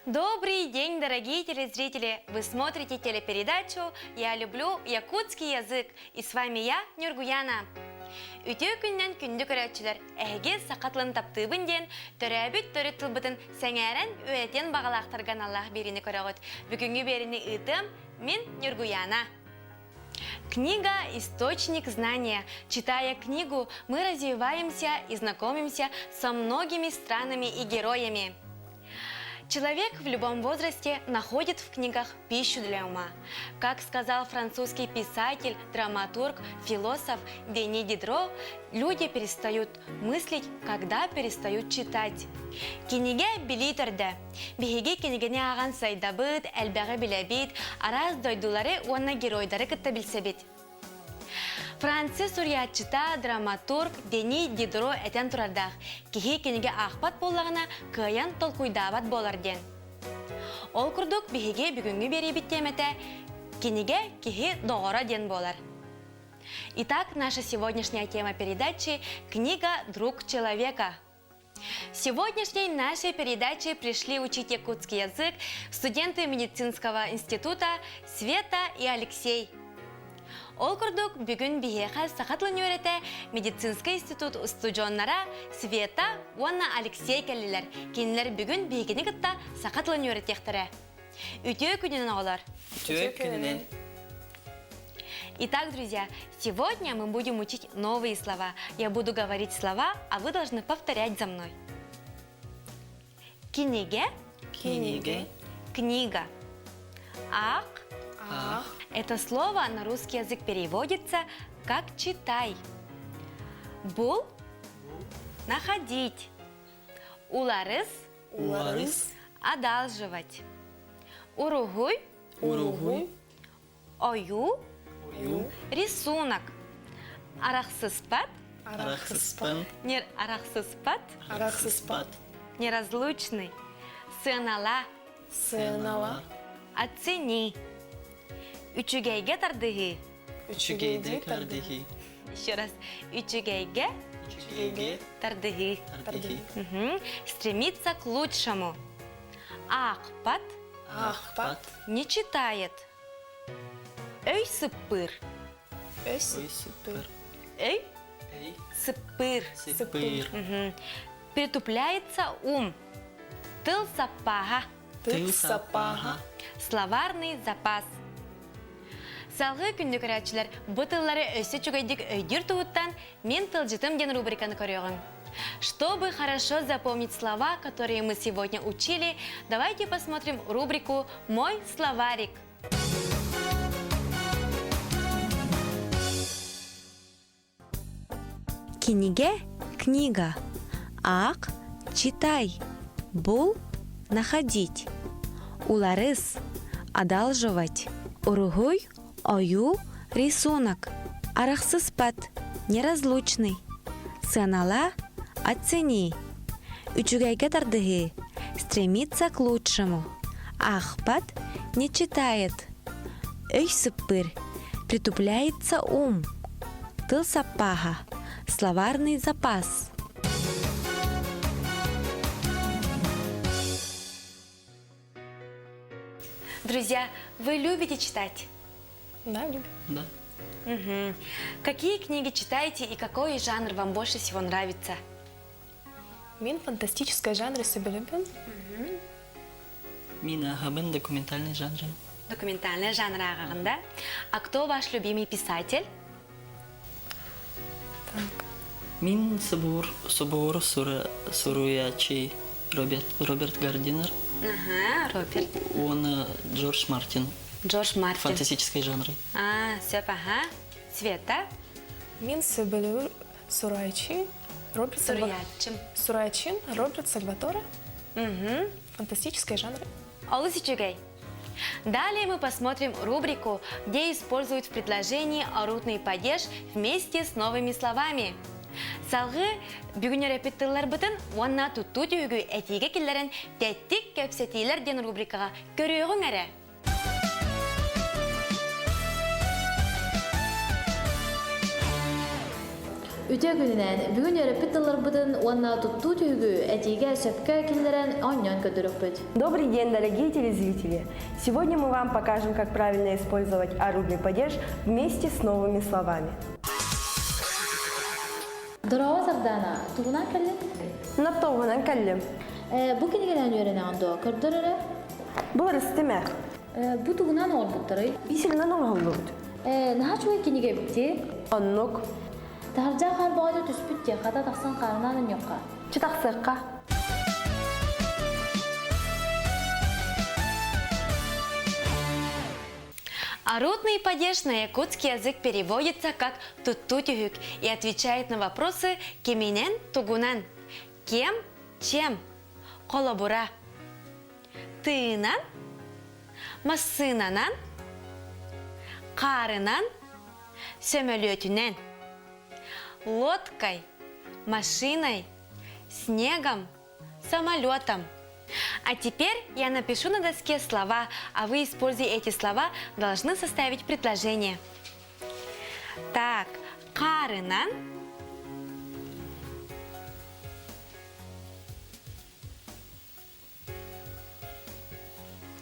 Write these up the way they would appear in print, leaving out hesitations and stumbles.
Добрый день, дорогие телезрители! Вы смотрите телепередачу «Я люблю якутский язык» и с вами я, Нюргуяна. Үтүө күннэн күндү көрөөччүлэр, эһиги саха тылын таптыыбын диэн төрөөбүт төрүт тылбытын сэҥээрэн үөрэтиэн баҕалаахтарга аналлаах биэриини көрөҕүт. Бүгүҥҥү биэриини ыытыам мин Нюргуяна. Книга – источник знания. Читая книгу, мы развиваемся и знакомимся со многими странами и героями. Человек в любом возрасте находит в книгах пищу для ума. Как сказал французский писатель, драматург, философ Дени Дидро, люди перестают мыслить, когда перестают читать. Кинигэ билии төрдө. Биһиги кинигэни ааҕан сайдабыт, элбэҕи билэбит, араас дойдулары уонна геройдары кытта билсэбит. Франция суруйааччыта, драматург Дени Дидро этэн турардаах, киһи кинигэ аахпат буоллаҕына, кыайан толкуйдаабат буолар диэн. Ол курдук биһиги бүгүҥҥү биэриибит тиэмэтэ «Кинигэ киһи доҕоро» диэн буолар. Итак, наша сегодняшняя тема передачи «Книга «Друг человека». В сегодняшней нашей передаче пришли учить якутский язык студенты медицинского института Света и Алексей. Ол курдук бүгүн биһиэхэ саха тылын үөрэтэ медицинскэй институт устудьуоннара Света уонна Алексей кэллилэр. Кинилэр бүгүн биһигини кытта саха тылын үөрэтиэхтэрэ. Үтүө күнүнэн оҕолор! Үтүө күнүнэн! Итак, друзья, сегодня мы будем учить новые слова. Я буду говорить слова, а вы должны повторять за мной. Кинигэ. Кинигэ. Книга. Ах. Ах. Это слово на русский язык переводится как «читай». Бул. Находить. Уларыс. Уларыс. Одалживать. Уругуй. Уругуй. Ойуу. Ойуу. Рисунок. Арахсыспат. Арахсыспат. Не арахсыспат. Арахсыспат. Неразлучный. Сыанала. Сыанала. Оцени. Үчүгэйгэ тардыһыы. Үчүгэйгэ тардыһыы. Еще раз. Үчүгэйгэ Үчүгэйгэ тардыһыы. тардыһыы. Мгм. Стремиться к лучшему. Аахпат. Аахпат. Не читает. Өй сыппыр. Өй сыппыр. Өй Өй сыппыр. сыппыр. Мгм. Притупляется ум. Тыл саппаха. Тыл саппаха. Словарный запас. Салгыы күндү көрөөччүлэр бу тыллары өссө үчүгэйдик өйдүүр туһуттан «Мин тылдьытым» диэн рубриканы көрүөҕүҥ. Чтобы хорошо запомнить слова, которые мы сегодня учили, давайте посмотрим рубрику «Мой словарик». Кинигэ – книга. Аах – читай. Бул – находить. Уларыс – одалживать. Уруһуй – ойуу, рисунок. Арахсыспат – неразлучный. Сыанала – оцени. Үчүгэйгэ тардыһыы – стремиться к лучшему. Аахпат – не читает. Өй сыппыр – притупляется ум. Тыл саппааһа – словарный запас. Друзья, вы любите читать? Да, любим. Да. Мгм. Какие книги читаете и какой жанр вам больше всего нравится? Мин фантастической жанры сөбүлүүбүн. Мин ааҕабын документальный жанры. Документальный жанр ааҕаҕын да? А кто ваш любимый писатель? Так. Мин собор, собор суруйааччы Роберт, Роберт Гардинер. Ага, Роберт. Он Джордж Мартин. Джордж Мартин. Фантастической жанры. А, сөп, ага. Света? Мин сөбүлүүр суруйааччы Роберт Суруйааччым. Суруйааччым Роберт Сальваторе. Угу. Фантастической жанры. Олус үчүгэй. Далее мы посмотрим рубрику, где используют в предложении орудный падеж вместе с новыми словами. Салгыы бүгүн үөрэппит тылларбытын уонна туттуу түһүгү этиигэ киллэрэн тэттик кэпсэтиилэр диэн рубрикаҕа көрүөҕүҥ эрэ. Үтүө күнүнэн! Бүгүн үөрэппит тылларбытын уонна туттуу түһүгү этиигэ сөпкө киллэрэн оонньоон көрдөрүөхпүт. Добрый день, дорогие телезрители! Сегодня мы вам покажем, как правильно использовать орудный падеж вместе с новыми словами. Дорообо Сардаана, тугунан кэллиҥ? Наптоҕунан кэллим. Э, бу кинигэнэн үөрэнэҕин дуо? Көрдөр эрэ. Былырыстым ээ. Э, бу тугунан оҥорбуттарый? Бисеринэн оҥоһуллубут. Э, наһаа үчүгэй кинигэ эбит дии. Оннук. Таһырдьа хаар бөҕөтө түспүт дии, хата тахсан хаарынан өнньүөххэ. Чы тахсыахха. Орудный падеж на якутский язык переводится как «тутту-түһүк» и отвечает на вопросы «киминен тугунан», «кем чем», «холобура», «тыынан», «массыынанан», «хаарынан», «сөмөлүөтүнэн», «лодкой», «машиной», «снегом», «самолетом». А теперь я напишу на доске слова, а вы, используя эти слова, должны составить предложение. Так, хаарынан,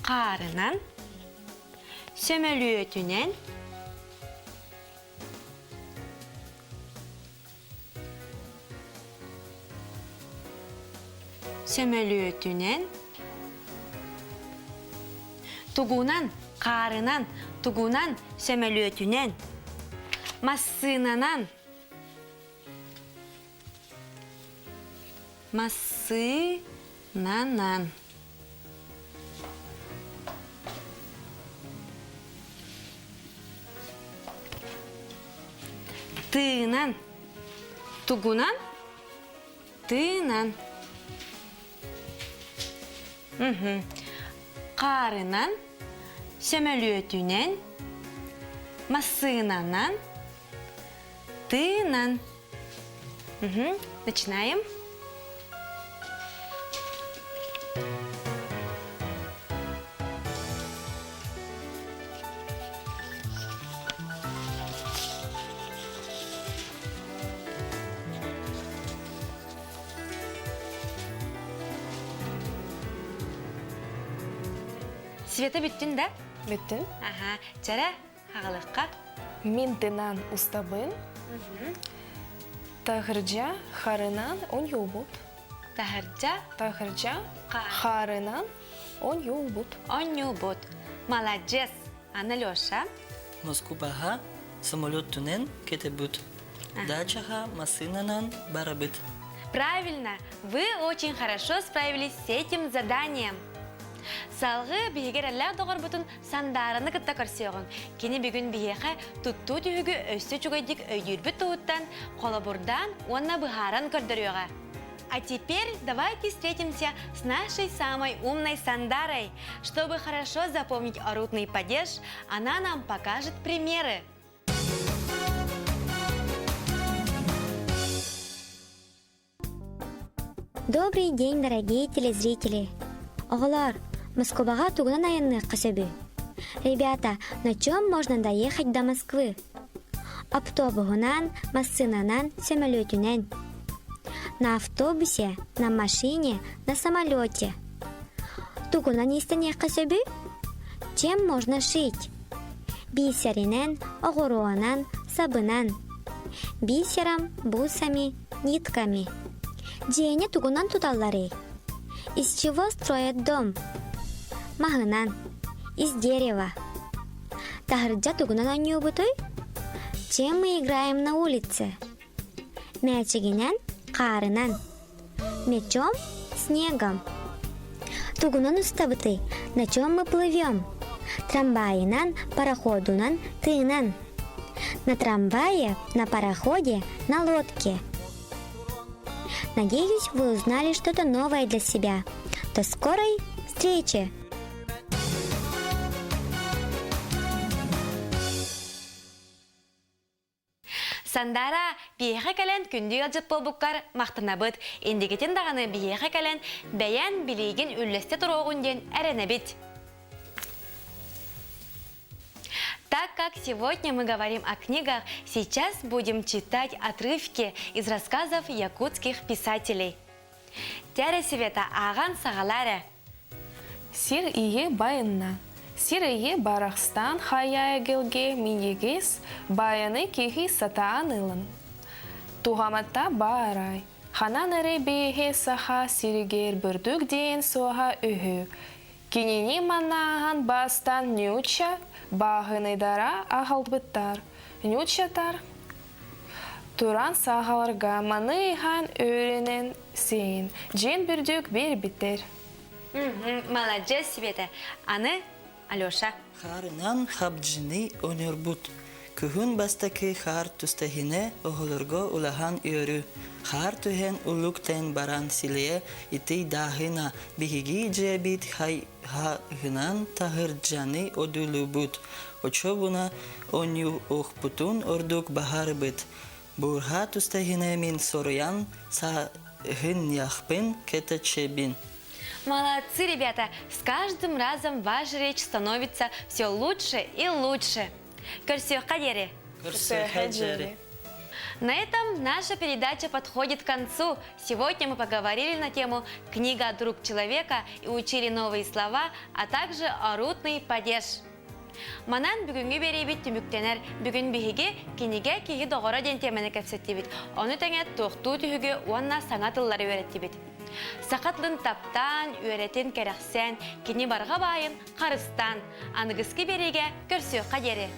хаарынан, сөмөлүөтүнэн, Сөмөлүөтүнэн, тугунан, хаарынан, тугунан, сөмөлүөтүнэн, массыынанан, массыынанан. Тыынан, тугунан, тыынан. Мхм. Хаарынан, сөмөлүөтүнэн, массыынанан, тыынан. Угу. Начинаем. Света бүттүн да? Бүттүн. Аха. Чара, Аҕалыахха. Мин тынан устабын. Таһырдьа харынан оонньуубут. Таһырдьа Таһырдьа харынан оонньуубут. Оонньуубут. Маладьыас. Аны Леша. Москубаҕа самолеттунан кетебут. Дачаҕа массыынанан барабыт. Правильно, вы очень хорошо справились с этим заданием. Салгыы биһиги эрэллээх доҕорбутун Сандаараны кытта көрсүөҕүҥ. Кини бүгүн биһиэхэ туттуу түһүгү өссө үчүгэйдик өйдүүрбүт туһуттан холобурдаан уонна быһааран көрдөрүөҕэ. А теперь давайте встретимся с нашей самой умной Сандарой. Чтобы хорошо запомнить орудный падеж, она нам покажет примеры. Добрый день, дорогие телезрители! Оҕолор, Москваҕа тугунан айанныахха сөбүй? Ребята, на чем можно доехать до Москвы? Автобуһунан, массыынанан, сөмөлүөтүнэн. На автобусе, на машине, на самолете. Тугунан иистэниэххэ сөбүй? Чем можно шить? Бисеринэн, оҕуруонан, сабынан. Бисером, бусами, нитками. Дьиэни тугунан туталларый? Из чего строят дом? Маһынан. Из дерева. Таһырдьа тугунан оонньуубутуй? Чем мы играем на улице? Мээчигинэн, хаарынан. Мечом, снегом. Тугунан устабытый? На чем мы плывем? Трамвайынан, пароходунан, тыынан. На трамвае, на пароходе, на лодке. Надеюсь, вы узнали что-то новое для себя. До скорой встречи! Сандара, биһиэхэ кэлэн күндү ыалдьыт буолбуккар махтанабыт. Инникитин даҕаны биһиэхэ кэлэн бэйэн билиигин үллэстэ туруоҕун диэн эрэнэбит. Так как сегодня мы говорим о книгах, сейчас будем читать отрывки из рассказов якутских писателей. Тяря Света ааҕан саҕалаа эрэ. Сир ийэ байынна. Сир ийэ барахстан хайа эгэлгэ минньигэс байаны киһи сатаан ылан. Туһаммата баарай. Ханан эрэ биэһэ саха сиригэр бурдук диэн суоһа үһү. Кинини манааһан бастан ньуучча бааһынайдара аҕалбыттар. Ньууччатар туран сахаларга маны иһэн үөрэнэн сиэн, дьиэн бурдук биэрбиттэр. Маладьыас Света. Аны Алеша. Хаарынан хабдьыны онорбут. Күһүн бастакы хаар түстэһинэ оҕолорго улахан үөрүү. Хаар түһэн улуктэн баран силиэ итий-дааһына биһиги дьиэбит хайһаһынан таһырдьаны одуулуубут. Оччобуна оонньуохпутун ордук баһарбыт. Буурҕа түстэһинэ мин соруйан саһынньахпын кэтэчэбин. Молодцы, ребята! С каждым разом ваша речь становится все лучше и лучше. Көрсүөххэ диэри! Көрсүөххэ диэри! На этом наша передача подходит к концу. Сегодня мы поговорили на тему «Книга «Друг человека» и учили новые слова, а также орудный падеж. Манан бүгүҥҥү биэриибит түмүктэнэр. Бүгүн биһиги кинигэ киһи доҕоро диэн тиэмэни кэпсэттибит. Ону тэҥэ туохтуу түһүгү уонна саҥа тыллары үөрэттибит. Саха тылын таптаан, үөрэтин кэрэхсээн, кини барҕа баайын харыстаан, аныгыскы биэриигэ көрсүөххэ диэри!